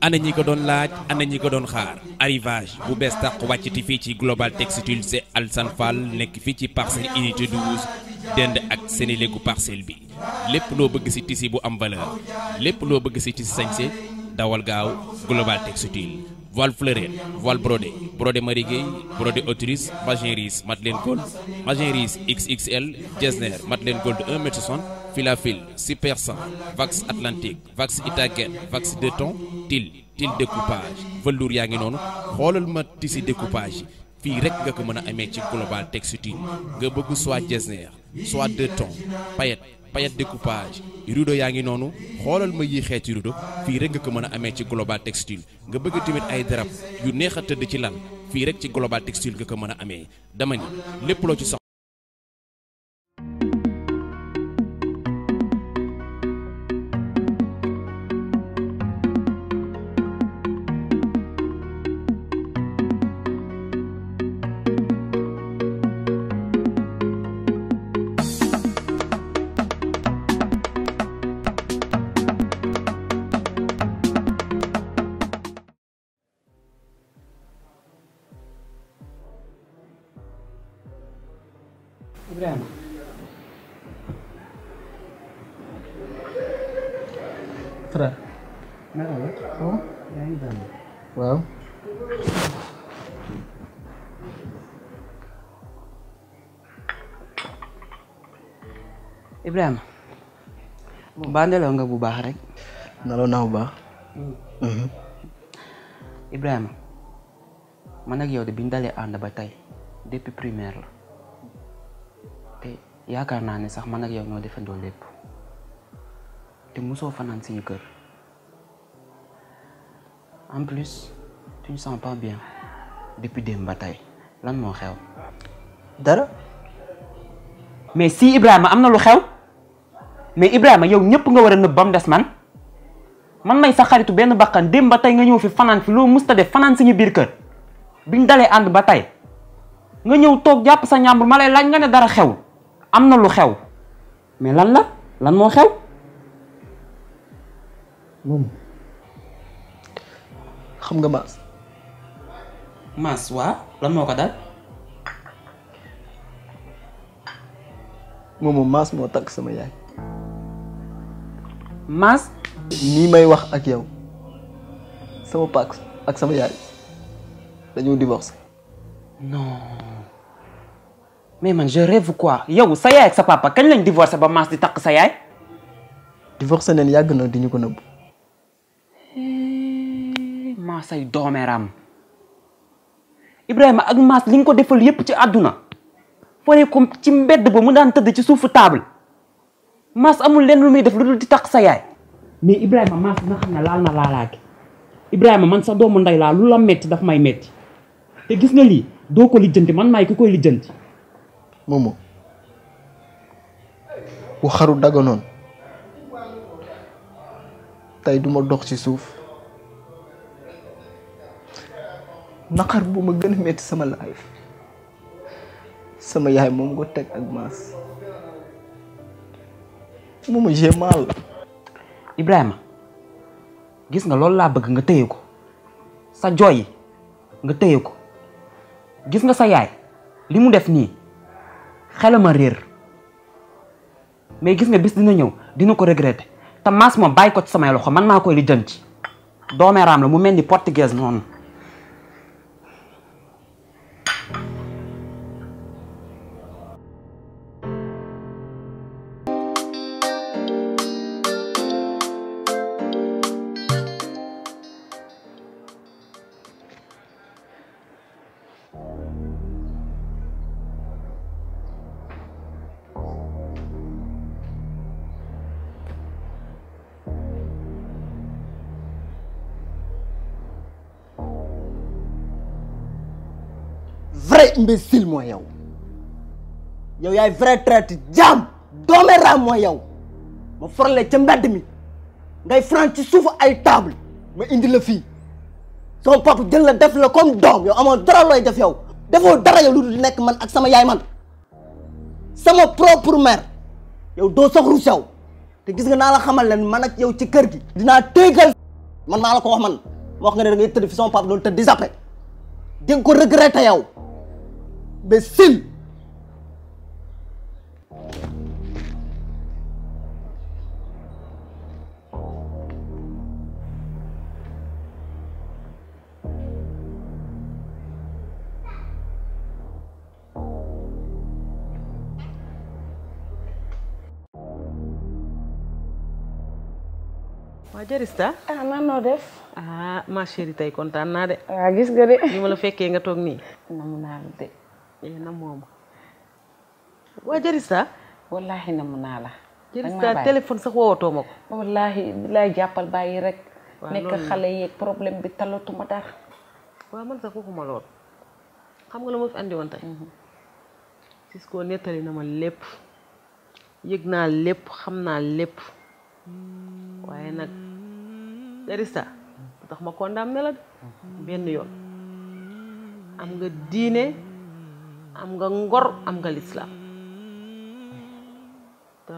ana ñi ko doon laaj ana ñi ko doon xaar arrivage bu bees tàq wàccati fii ci Global Textile c'est Alassane Fall nekk fii ci parcelle unité 12 dend ak Sénélégu parcelle bi lépp loo bëgg ci tissu bu am valeur lépp loo bëgg ci tissu sañse dawal gaaw Global Textile voile fleuret voile brodé brodé marigué brodé autrice Magéris Madeleine Gold Magéris XXL Getzner Madeleine Gold 1m60 fil à fil super 100 Vax Atlantique Vax Itaken Vax 2 tons til découpage velours yaa ngi noonu xoolal ma tissu découpage yi fii rek nga ko mën a amee ci Global Textile nga bëgg soit Getzner soit 2 tons paillette découpage rideau yaa ngi noonu xoolal ma yi xeeti rideau fii rek nga ko mën a amee ci Global Textile nga bëgg tamit ay darab yu neex a tëdd ci lal fii rek ci Global Textile nga ko mën a amee dama ni lépp loo ci soxla. Ibrahima frère naka la oh yaa ngi jàmm waaw Ibrahima baa nelaw nga bu baax rek nalaw naa bu baax Ibrahima man ak yow de biñ dalee ànd ba tey depuis primaire la te yaakaar naa ne sax man ak yow ñoo defandoo lépp te mosoo fanaan suñu kër en plus tu ne sens pas bien depuis démb ba tey lan moo xew. dara mais si Ibrahima am na lu xew mais Ibrahima yow ñëpp nga war a nëbb ba mu des man may sa xaritu benn bakkan démb ba tey nga ñëw fi fanaan fi loo musta def fanaan suñu biir kër biñ dalee ànd ba tey nga ñëw toog jàpp sa ñàmbur ma lay laaj nga ne dara xew am na lu xew mais lan moo xew. moom xam nga Mass waa lan moo ko dal. moom Mass moo takk sama yaay. Mass. nii may wax ak yow sama papa ak sama yaay dañoo divorcé. non mais man je rêve quoi yow sa yaay ak sa papa kañ lañ divorcé ba Mass di takk sa yaay. divorcé neen yàgg na di ñu ko nëbb. Mass ay doomeram Ibrahima ak Mass li nga ko defal yépp ci àdduna fooy ko ci mbedd ba mu daan tëdd ci suufu table Mass amul lenn lu muy def lu dul di takk sa yaay. mais Ibrahima Mass nga xam ne laal na laalaake Ibrahima man sa doomu ndey laa lu la metti daf may metti te gis nga lii doo ko lijjanti man maay ki koy lijjanti. Momo bu xaru daganoon tey duma dox ci suuf naqar bu ma gën a metti sama life sama yaay moom ko teg ak Mass Momo j'ai mal. Ibrahima gis nga loolu laa bëgg nga téye ko sa jooy yi nga téye ko gis nga sa yaay li mu def nii xelama réer mais gis nga bis dina ñëw dina ko regretter te Mass moom bàyyi ko ci samay loxo man maa koy lijjanti doomeeraam la mu mel ni portugais noonu. vrai imbécile mooy yow yaay vrai traite jaam doomeeraam mooy yow ma forale ca mbedd mi ngay franc ci suufu ay table ma indi la fii sama papa jël la def la comme doom yow amoo dara looy def yow defoo dara yow lu dul nekk man ak sama yaay man sama propre mère yow doo sax ruus yow te gis nga naa la xamal leen man ak yow ci kër gi dinaa téegal man maa la ko wax man ma wax nga ne da ngay tëdd fi sama papa doon tëdd di zappe di nga ko regretter yow imbécile. waa Jarista nan noo def. ma chérie tey kontaan naa de. waaw gis nga de. ni ma la fekkee nga toog nii. namu naa la de. na moom. waa Jarista. wallaahi namu naa la. Jarista téléphone sax woowatoo ma ko. wallaahi lay jàppal bàyyi rek. waaw nekk xale yeeg problème bi talatuma dara. waaw man sax waxuma lool. xam nga la ma fi andi woon tey. Cisco nettali na ma lépp. yëg naa lépp xam naa lépp. waaye nag Jarista tax ma condamné la de benn yoon am nga diine am nga ngor am nga lislaam te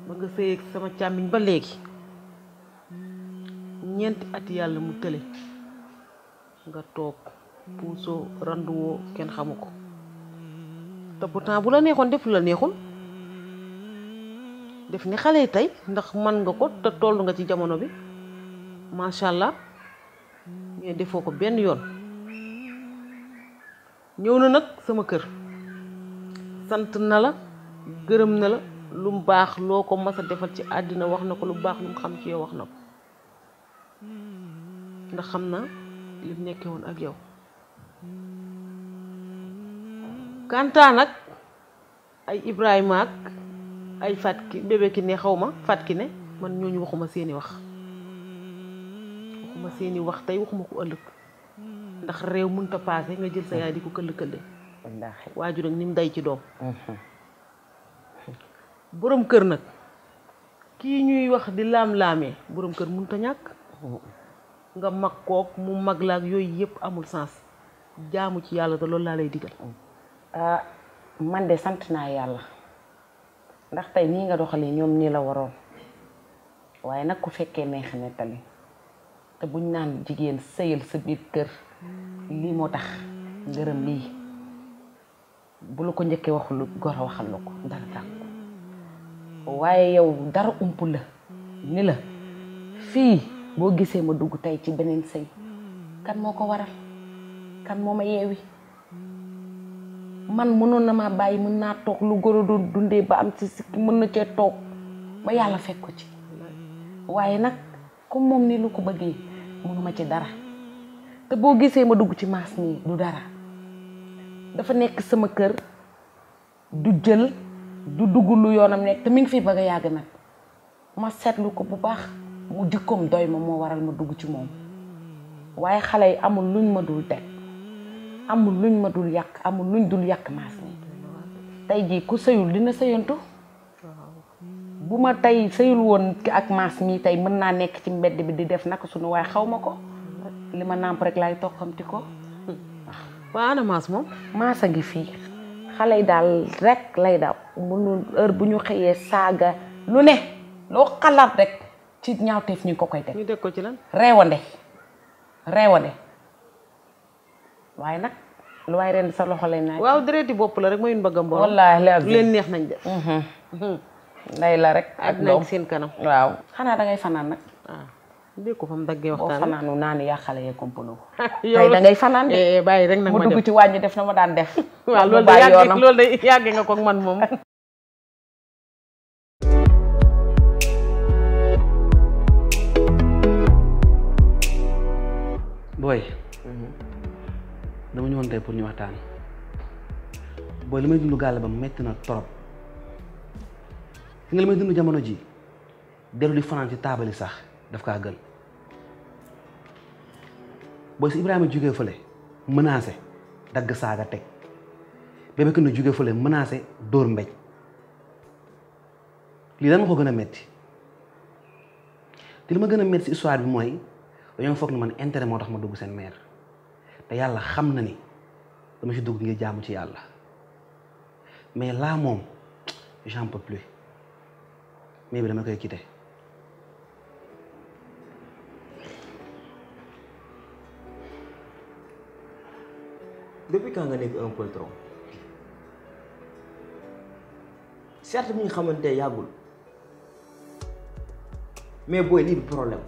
ba nga sëy ak sama càmmiñ ba léegi ñeenti at yàlla mu tële nga toog puusoo randuwoo kenn xamu ko te pourtant bu la neexoon def la neexul def ni xale yi tey ndax man nga ko te toll nga ci jamono bi macha allah mais defoo ko benn yoon ñëw na nag sama kër sant na la gërëm na la lu mu baax loo ko mas a defal ci àddina wax na ko lu baax lu mu xam ci yow wax na ko ndax xam na li mu nekkee woon ak yow kantaa nag ay Ibrahima ak ay Fatki bébé ki ne xaw ma Fatki ne man ñooñu waxuma seeni wax tey waxuma ko ëllëg ndax réew mënut a paase nga jël sa yaay di ko këll-këlle waajur ak ni mu day ci doom borom kër nag kii ñuy wax di laam-laamee borom kër mënut a ñàkk nga mag kook mu mag laak yooyu yëpp amul sens jaamu ci yàlla te loolu laa lay digal man de sant naa yàlla ndax tey nii nga doxalee ñoom ñii la waroon waaye nag ku fekkee neex nettali te buñ naan jigéen sëyal sa biir kër lii moo tax ngërëm lii bu la ko njëkkee waxul gor a waxal la ko dara tax waaye yow dara ump la ni la fii boo gisee ma dugg tey ci beneen sëy kan moo ko waral kan moo ma yeewi man mënoon na maa bàyyi mën naa toog lu goro doon dundee ba am ci sikki mën na cee toog ba yàlla fekk ko ci waaye nag comme moom ni lu ko bëggee mënuma ci dara te boo gisee ma dugg ci maas nii du dara dafa nekk sama kër du jël du dugg lu yoonam nekk te mi ngi fi bëgg a yàgg nag ma seetlu ko bu baax mu jikkoom doy ma moo waral ma dugg ci moom waaye xale yi amul luñ ma dul teg amul luñ ma dul yàq amul luñ dul yàq maas nii tey jii ku sëyul dina sëyantu bu ma tey sëyul woon ak maas mii tey mën naa nekk ci mbedd bi di def naka sunu waaye xaw ma ko li ma nàmp rek laay toqamti ko waa ana maas moom maas a ngi fii xale yi daal rek lay daw mënul heure bu ñu xëyee saaga lu ne loo xalaat rek ci ñaawteef ñu ko koy teg ñu teg ko ci lan reewande waaye nag lu waay ren sa loxo lay naaj waaw dereeti bopp la rek mayun bëggam borom wallaahi la lu leen neex nañ def nday la rek ak doom seen kanam waaw xanaa dangay fanaan nag dégg ko fam daggee boo waxtaan fanaanu naa ni yaa xale yee kompaloo yow tey dangay fanaan de bàyyi rek nag mu ma dugg def ci wàññi def na ma daan def waaw mu bàyyi yoonam. loolu de yàggee nga ko ak man moom booy dama ñëwoon tey pour ñu waxtaan booy li may dund gàll ba metti na torop fi nga li may dund jamono ji dellu di fanaan ci taabali sax daf kaa gën booy si Ibrahima jógee fële menacé dagg saaga teg bébé ki na jógee fële menacé dóor mbéj lii lan ma ko gën a metti te li ma gën a metti si histoire bi mooy dañoo foog ne man intérêt moo tax ma dugg seen mère te yàlla xam na ni dama ci dugg ngir jaamu ci yàlla mais là moom j'en peux plus mais bi dama koy quitter. depuis quand nga nekk un poltron certes mi ñu xamante yàggul mais booy lii du problème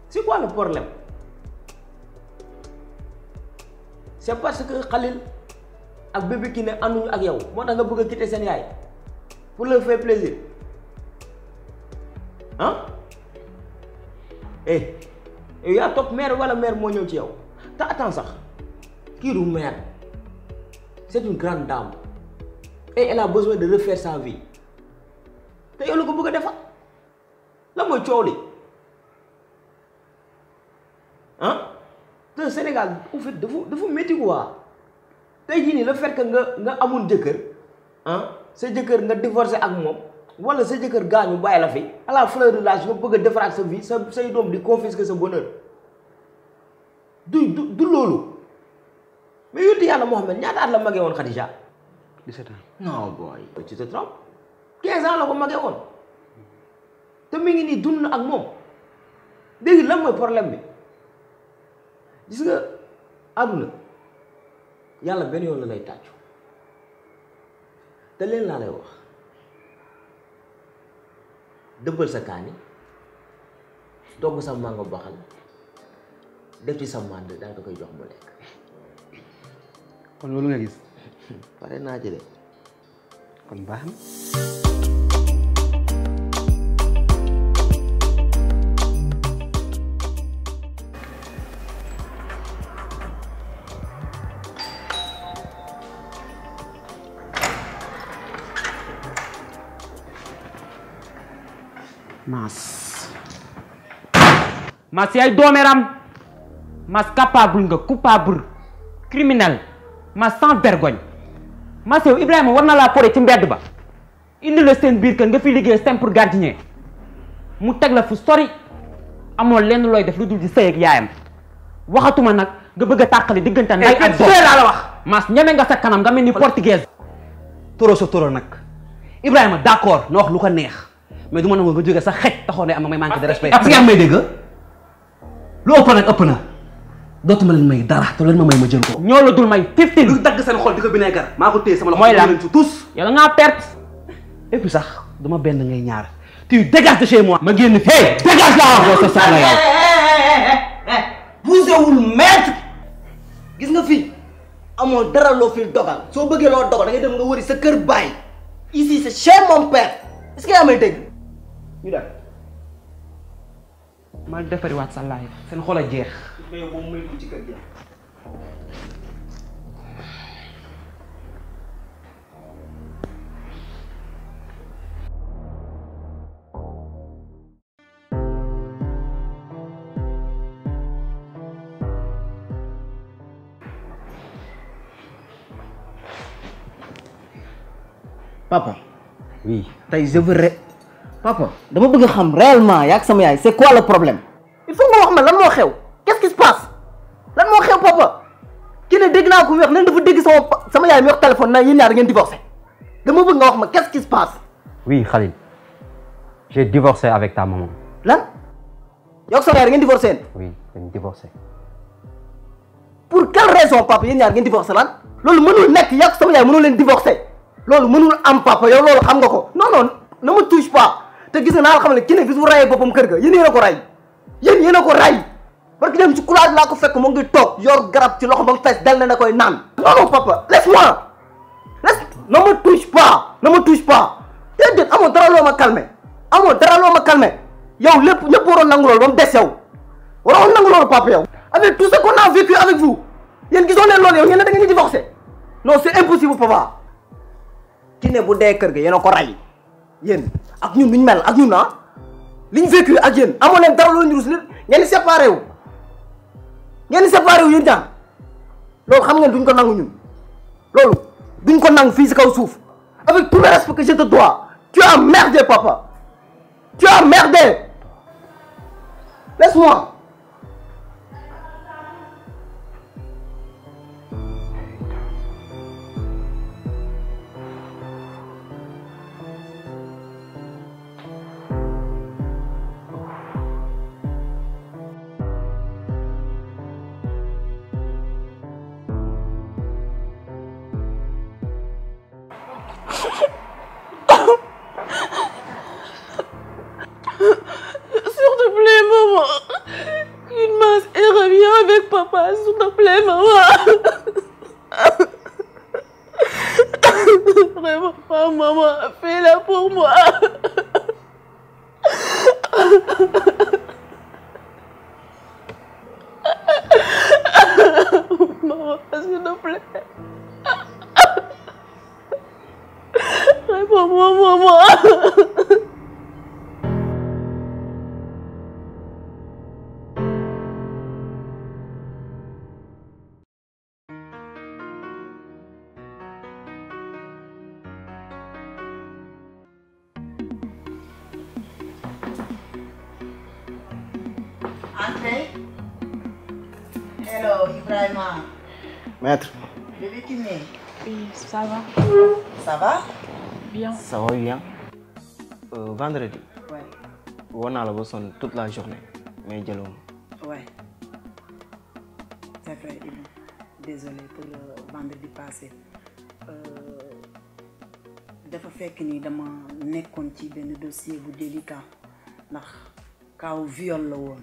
c'est quoi le problème c'est parce que Khalil ak bébé ki ne ànduñu ak yow moo tax nga bëgg a quitter seen yaay pour leur faire plaisir ah yow yaa topp mère wala mère moo ñëw ci yow te attends sax kii du mère c'est une grande dame et elle a besoin de refaire sa vie te yow la ko bëgg a defar la mooy coow li ah te Sénégal au fait dafa métti quoi tey jii nii le fait que nga amul jëkkër ah sa jëkkër nga divorcé ak moom wala sa jëkkër gaañu bàyyi la fi à la fleur de l'âge nga bëgg a defaraat sa vie say doom di confisquer sa bonheur du loolu mais yonent yàlla Mohamed ñaata at la magee woon Khadija 17 ans. non boy tu te trompes 15 ans la ko magee woon te mi ngi nii dund na ak moom léegi lan mooy problème bi gis nga àdduna yàlla benn yoon la lay tàccu te leen laa lay wax dëbbal sa kaani togg sa mango baxal def ci sa mànd daal da koy jox mu lekk kon loolu nga gis pare naa ci de kon baax na. Mass yaay doomeram Mass capable nga coupable criminel Mass sans vergogne Mass yow Ibrahima war na laa pore ci mbedd ba indi la seen biir kër nga fi liggéey simple gardien mu teg la fu sori amoon lenn looy def lu dul di sëy ak yaayam waxatuma nag nga bëgg a tàqali diggante nday ak doom laa la wax Mass ñeme nga sa kanam nga mel ni portugaise toro sa toro nag Ibrahima d'accord na wax lu ko neex mais du ma nangu nga jógee sa xej taxoon ne am may manque de respect parce que yaa may dégg lu ëpp nag ëpp na dootuma leen may dara te leen ma may ma jël ko ñoo la dul may 15 lu dagg seen xol di ko bineegar maa ko téye sama loxo mooy lan leen ci tous yow da ngaa perte et puis sax duma benn ngay ñaar tu dégages de chez moi ma génn fii dégage laa wax sa soxla yow bougéwul maître gis nga fii amoo dara loo fi dogal soo bëggee loo dogal da ngay dem nga wëri sa kër baay ici c'est chez mon père est-ce que yaa may dégg ñu dem ma defariwaat sa live seen xol a jeex mais moom muy ci kër gi papa oui tey je veux papa dama bëgg a xam réellement yaa ak sama yaay c'est quoi le problème il faut nga wax ma lan moo xew qu'est-ce qui se passe lan moo xew papa ki ne dégg naa ko mu wax nen dafa dégg sama yaay mi wax téléphone na yéen ñaar ngeen divorcé dama bëgg nga wax ma qu'est-ce qui se passe oui Khalil j'ai divorcé avec ta maman lan yow ak sama yaay ngeen divorcé oui dañ divorcé pour quelle raison papa yéen ñaar ngeen divorcé lan loolu mënul nekk yaa ak sama yaay mënul leen divorcé loolu mënul am papa yow loolu xam nga ko non non ne me touche pas te gis nga naa la xam ne ki ne bis bu rayee boppam kër ga yéen a ko ray yéen a ko ray parce que dem ci coulage laa ko fekk mu ngi toog yor garab ci loxo ba mu fees dal na koy naan non non papa laisse-moi ne me touche pas déedéet amoo dara loo ma calmer yow lépp ñëpp waroon nangu loolu ba mu des yow waroon nangu loolu papa yow avec tout ce qu'on a vécu avec vous yéen gisoo leen loolu yow ngeen ne da ngeen ñu divorcé non c'est impossible papa ki ne bu dee kër ga yéen a ko ray yéen ak ñun nuñ mel ak ñun liñ vécu ak yéen amoo leen dara loolu ñu rus leen ngeen di séparé wu yéen ñaan loolu xam ngeen duñ ko nangu ñun loolu duñ ko nangu fii si kaw suuf avec tout le respect que je te dois tu as merdé papa tu as merdé laisse-moi S'il te plaît, maman. Une masse et reviens avec papa, s'il te plaît, maman. Vraiment pas, maman. Fais-la pour moi. Maman, s'il te plaît. Réponds-moi, maman. Entrez. Hello, Ibrahima. Maître. Bébé Kiné. Oui, ça va. Ça va? Bien. Ça va bien. Vendredi. Ouais. On a la bossonne toute la journée. Mais je Ouais. C'est vrai, Ibou. Désolé pour le vendredi passé. Dafa fekk ni dama nekkoon ci benn dossier bu délicat ndax kaw viol la woon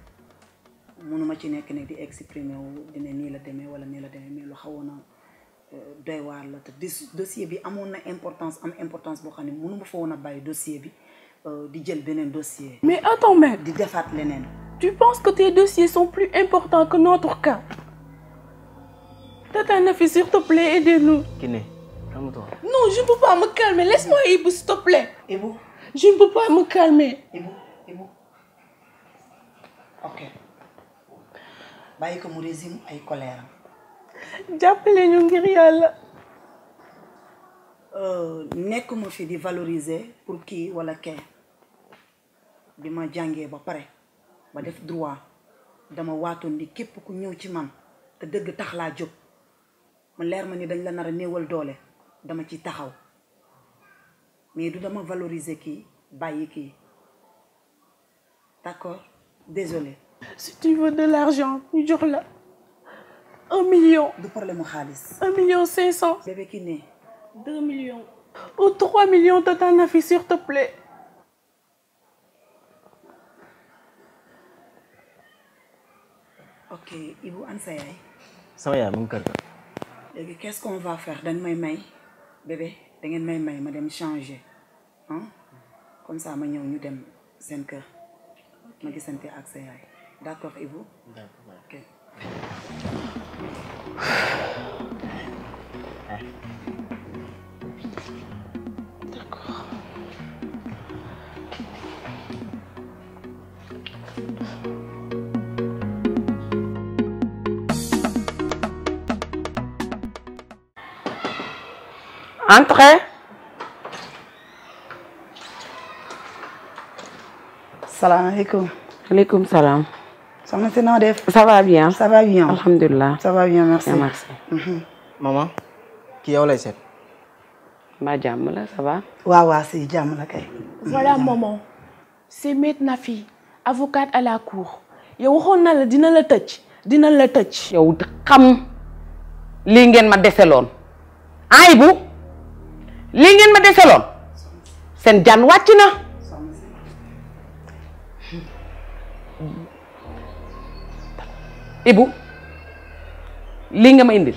mënuma ci nekk ne di exprimer wu dina nii la demee wala nii la demee mais lu xawoon a doy waar la te dossier bi amoon na importance boo xam ne mënuma fa woon a bàyyi dossier bi di jël beneen dossier. Mais attends, mec. di defaat leneen. Tu penses que tes dossiers sont plus importants que notre cas? Tata Nafi, s'il te plaît, aidez-nous. Kiné, calme-toi. Non, je ne peux pas me calmer. Laisse-moi, Ibou, s'il te plaît. Ibou. Je ne peux pas me calmer. Ibou. Ok. bàyyi ko mu résime ay colère jàppale ñu ngir yàlla. nekkuma fi di valoriser pour kii wala kee bi ma jàngee ba pare ba def droit dama waatoon ni képp ku ñëw ci man te dëgg tax laa jóg ma leer ma ni dañ la nar a néewal doole dama ci taxaw mais du dama valoriser kii bàyyi kii d'accord désolé. Si tu veux de l'argent, ñu jox la 1 million. du problème mu xaalis. 1,5 million. Bébé Kiné. 2 millions. Ou 3 millions, Tata Nafi, s'il te plaît. Ok, Ibou an sa yaay. Sama yaay mu ngi kër ga. Léegi qu'est-ce qu'on va faire dañ may bébé da ngeen may ma dem changer hein comme ça ma ñëw ñu dem seen kër ma gisante ak sa yaay d'accord Ibou. D'accord. Ok. D'accord. Entrez. Salaamaaleykum. Aleykum salaam. Soxna si noo def. Ça va bien. Ça va bien. Alhamdulillah. Ça va bien, merci. Merci. Maman, ki yow lay seet. Mbaa jàmm la, ça va? waaw si jàmm la kay. Voilà maman. C'est Maître Nafi, avocate à la cour. yow waxoon na la dina la tëj. yow xam lii ngeen ma deseloon. Ibou lii ngeen ma deseloon. seen jaan wàcc na. Ibou lii nga ma indil.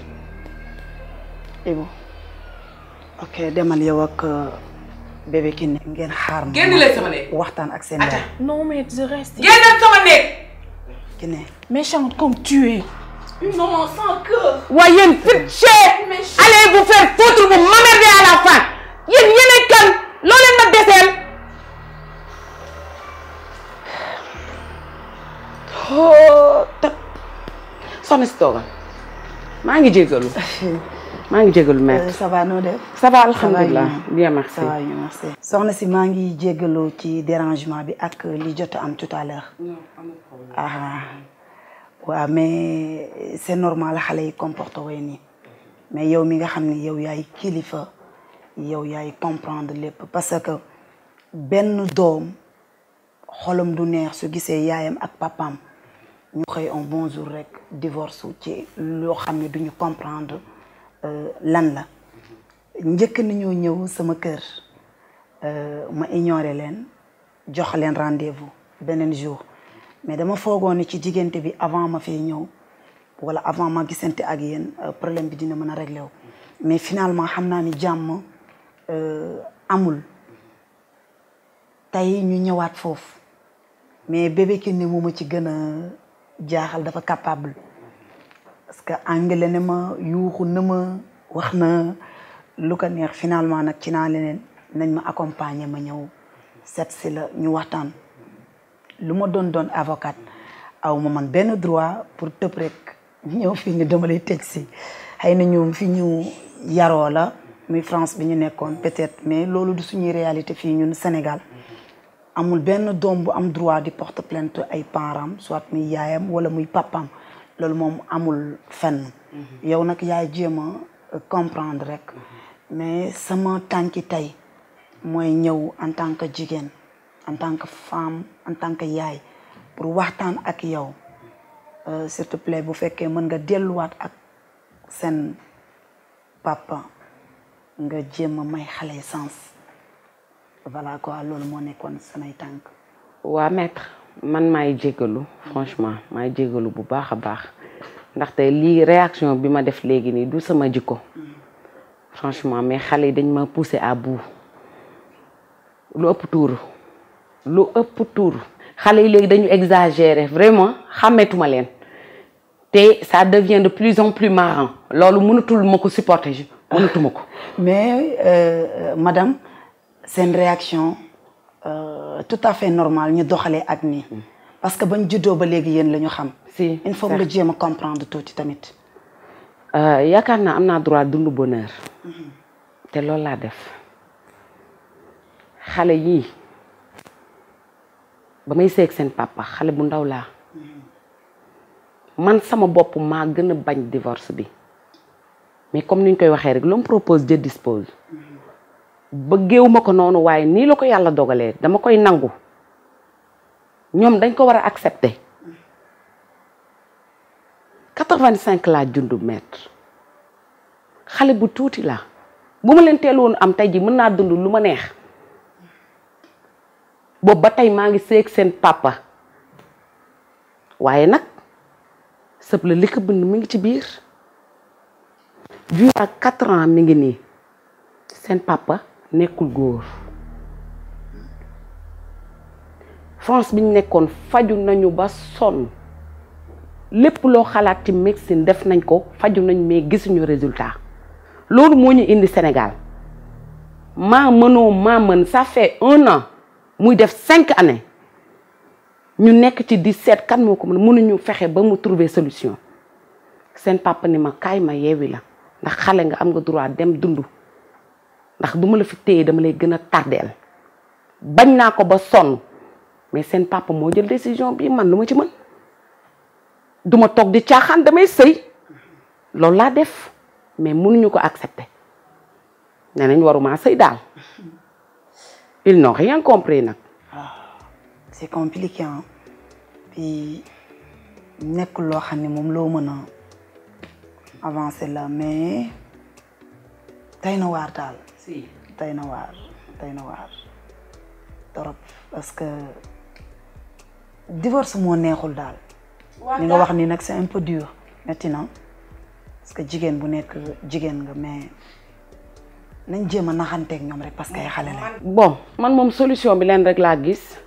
Ibou ok demal yow ak bébé Kiné ngeen xaar ma. génn leen sama néeg. waxtaan ak seen yaay. Non mais je reste. génn sama néeg. Kiné. Méchante comme tu es. Une maman sans cœur. waaye yéen fiché. allez vous faire foutre, vous m'emmerdez à la fin. yéen a kan loo leen ma deseel. oh tap. soxna si toogal. maa ngi jégalu. maître. ça va noo def. ça va alhamdulilah. bien merci. ça va bien merci. soxna si maa ngi jégalu ci dérangement bi ak li jot am tout à l'heure. waaw mais c'est normal xale yi comporté wee nii mais yow mi nga xam ne yow yaay kilifa yow yaay comprendre lépp parce que benn doom xolam du neex su gisee yaayam ak papaam ñu xëy un bon jour rek divorce ci loo xam ne duñu comprendre lan la njëkk nañoo ñëw sama kër ma ignoré leen jox leen rendez-vous beneen jour mais dama foogoon ni ci diggante bi avant ma fay ñëw wala avant ma gisante ak yéen problème bi dina mën a réglé wu mais finalement xam naa ni jàmm amul tey ñu ñëwaat foofu mais bébé Kiné moo ma ci gën a jaaxal dafa capable parce que anglais ne ma yuuxu na ma wax na lu ko neex finalement nag ci naa leneen nañ ma accompagner ma ñëw seet si la ñu waxtaan lu ma doon avocate aw ma man benn droit pour tëb rek ñëw fii ni dama lay tëj si xëy na ñoom fi ñu yaroo la muy France bi ñu nekkoon peut-être mais loolu du suñuy réalité fii ñun Sénégal amul benn doom bu am droit di porte plainte ay parents soit muy yaayam wala muy papam loolu moom amul fenn yow nag yaay jéem a comprendre rek mais sama tànki tey mooy ñëw en tant que jigéen en tant que femme en tant que yaay pour waxtaan ak yow s'il te plaît bu fekkee mën nga delluwaat ak seen papa nga jéem a may xale sens voilà quoi loolu moo nekkoon samay tànk. waa maître man maay jégalu franchement maay jégalu bu baax a baax ndaxte lii réaction bi ma def léegi nii du sama jikko franchement mais xale yi dañ ma poussé à bout lu ëpp tuuru xale yi léegi dañu exagérer vraiment xàmmeetuma leen te ça devient de plus en plus marrant loolu mënatul ma ko supporter mënatuma ko. mais madame seen réaction tout à fait normal ñu doxalee ak nii parce que bañ juddoo ba léegi yéen la ñu xam. si il faut nga jéem a comprendre tuuti tamit. yaakaar naa am naa droit dund bonheur te loolu laa def xale yii ba may seeg seen papa xale bu ndaw laa man sama bopp maa gën a bañ divorce bi mais comme ni ñu koy waxee rek l'homme propose Dieu dispose bëggeewu ma ko noonu waaye nii la ko yàlla dogalee dama koy nangu ñoom dañ ko war a accepter 85 laa jundu maître xale bu tuuti laa bu ma leen teeloon am tey ji mën naa dund lu ma neex boobu ba tey maa ngi seeg seen papa waaye nag sëb la li ko bind mi ngi ci biir ju ak 4 ans mi ngi nii seen papa nekkul góor France bi ñu nekkoon faju nañu ba sonn lépp loo xalaat ci médecine def nañ ko faju nañ mais gisuñu résultat loolu moo ñu indi Sénégal maa mën ça fait 1 an muy def 5 années ñu nekk ci 17 kan moo ko mënuñu fexe ba mu trouver solution seen papa ni ma kaay ma yeewi la ndax xale nga am nga droit dem dund ndax duma la fi téye dama lay gën a tardeel bañ naa ko ba sonn mais seen papa moo jël décision bi man lu ma ci mën duma toog di caaxaan damay sëy loolu laa def mais mënuñu ko accepter nee nañ waruma sëy daal ils n'ont rien compris nag. c'est compliqué hein puis nekkul loo xam ne moom loo mën a avancer la mais tey na waar daal. si tey na waar trop parce que divorce moo neexul daal. li nga wax ni nag c'est un peu dur maintenant parce que jigéen bu nekk jigéen nga mais nañ jéem a naxanteeg ñoom rek parce que ay xale la. bon man moom solution bi leen rek laa gis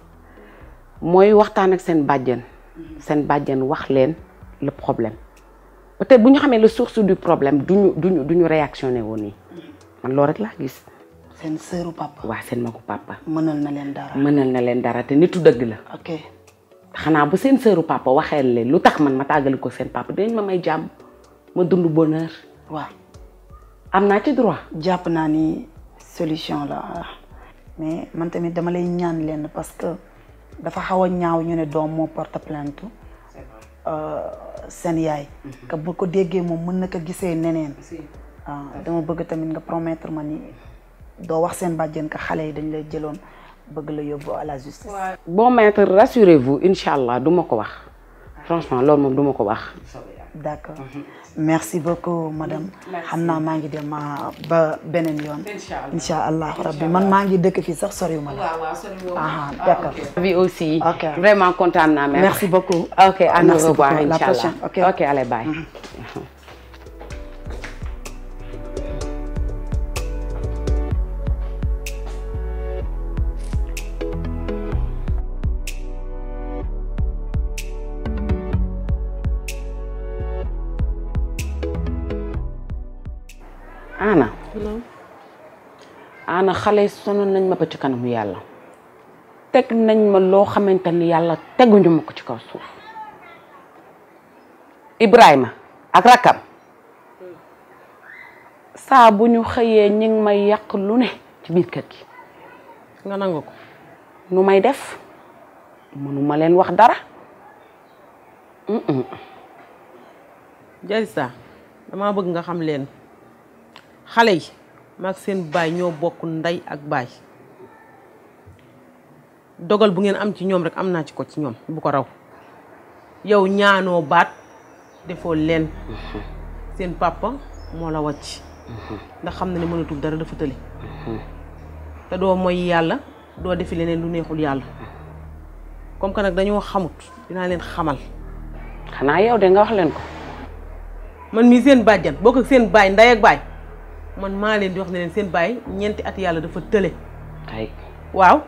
mooy waxtaan ak seen bàjjen wax leen le problème peut-être bu ñu xamee la source du problème duñu réactionné woon nii man loolu rek laa gis. seen sœuru papa. waaw seen magu papa. mënal na leen dara te nitu dëgg la. ok xanaa bu seen sœuru papa waxee leen lu tax man ma tàggali ko seen papa dinañ ma may jàmm ma dund bonheur. waaw am naa ci droit. jàpp naa ni solution la mais man tamit dama lay ñaan leen parce que dafa xaw a ñaaw ñu ne doom moo porte plainte seen yaay. que bu ko déggee moom mën na ko gisee neneen. dama bëgg tamit nga promettre ma ni doo wax seen bàjjen que xale yi dañ lay jëloon bëgg la yóbbu à la justice. bon maître rassurez-vous incha allah du ma ko wax franchement loolu moom du ma ko wax. d'accord merci beaucoup madame xam naa maa ngi dem ba beneen yoon incha allah rabbi man maa ngi dëkk fii sax soriwuma la d'accord bi aussi Ok. vraiment kontaan naa merci beaucoup ok à nous Merci revoir beaucoup. La inchallah prochaine, ok. ok allez bye ana xale sonal nañ ma ba ci kanamu yàlla teg nañ ma loo xamante ni yàlla teguñu ma ko ci kaw suuf Ibrahima ak rakam saa bu ñu xëyee ñi ngi may yàq lu ne ci biir kër gi nga nangu ko nu may def mënuma leen wax dara Jalisa dama bëgg nga xam leen xale yi maag seen baay ñoo bokk ndey ak baay dogal bu ngeen am ci ñoom rek am naa ci ko ci ñoom bu ko raw yow ñaanoo baat defoo leen seen papa moo la wàcc ndax xam na ne mënatul dara dafa tële te doo mooy yàlla doo defi leneen lu neexul yàlla comme que nag dañoo xamut dinaa leen xamal xanaa yow de nga wax leen ko man mii seen bàjjan bokk ak seen baay ndey ak baay man maa leen di wax ne leen seen baay ñeenti at yàlla dafa tële ay waaw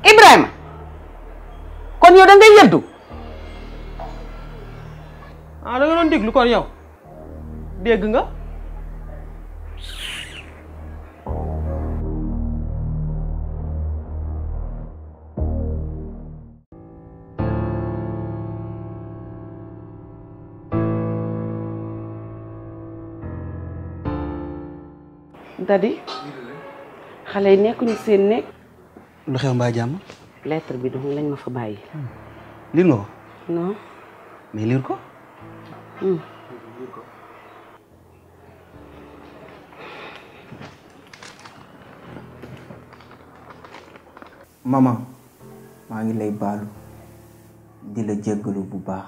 Ibrahima kon yow da ngay yëddu ah da nga doon déglu kon yow dégg nga Dadi xale yi nekkuñu seen nekk lu xew mbaa jàmm. lettre bi dong lañ ma fa bàyyi liir nga ko non mais liir ko. maman maa ngi lay baalu di la jéggalu bu baax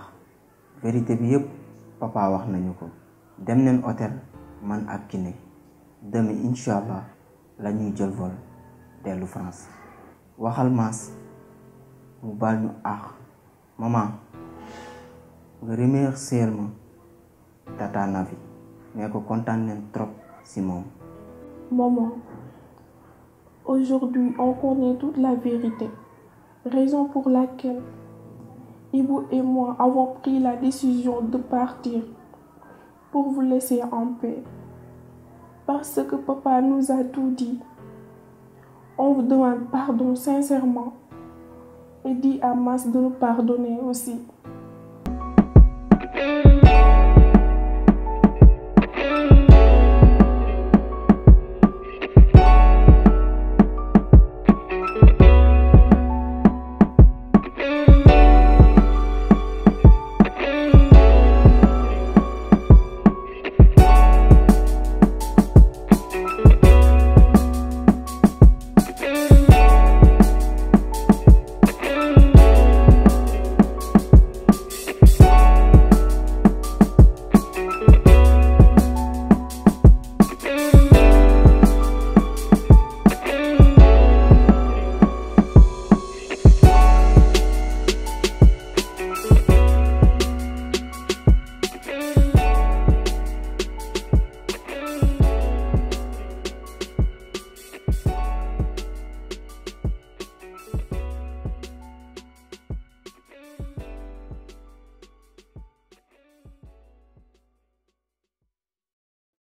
vérité bi yëpp papa wax nañu ko dem neen hôtel man ak Kiné demain incha allah la ñuy jël vol dellu France waxal Maas mu baal ñu àq maman nga remercier ma tata Navi mais ko kontaan neen trop si moom. Maman, aujourd'hui on connaît toute la vérité, raison pour laquelle Ibou et moi avons pris la décision de partir pour vous laisser en paix. Parce que papa nous a tout dit. On vous demande pardon sincèrement et dit à Mas de nous pardonner aussi.